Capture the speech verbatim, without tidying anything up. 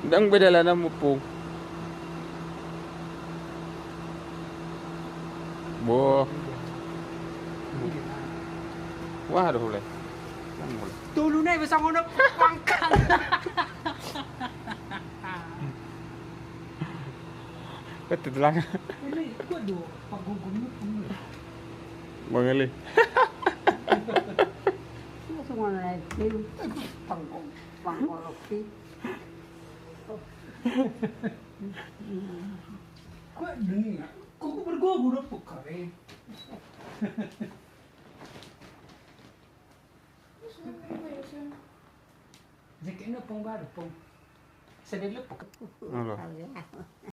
Ndang beda lana mupung. Bo. Wah, aduh, mulai. Ndang mulai. Tolu nai bisa ngono pangkal. Betul tulang. Ini gua do panggogo ni. Bang Ali. Semua naik tim. Panggogo, panggogo. Kok dengar? Kok bergogo dong pokoknya. Jaketnya pong baru pong. Sedih lu pong. Halo.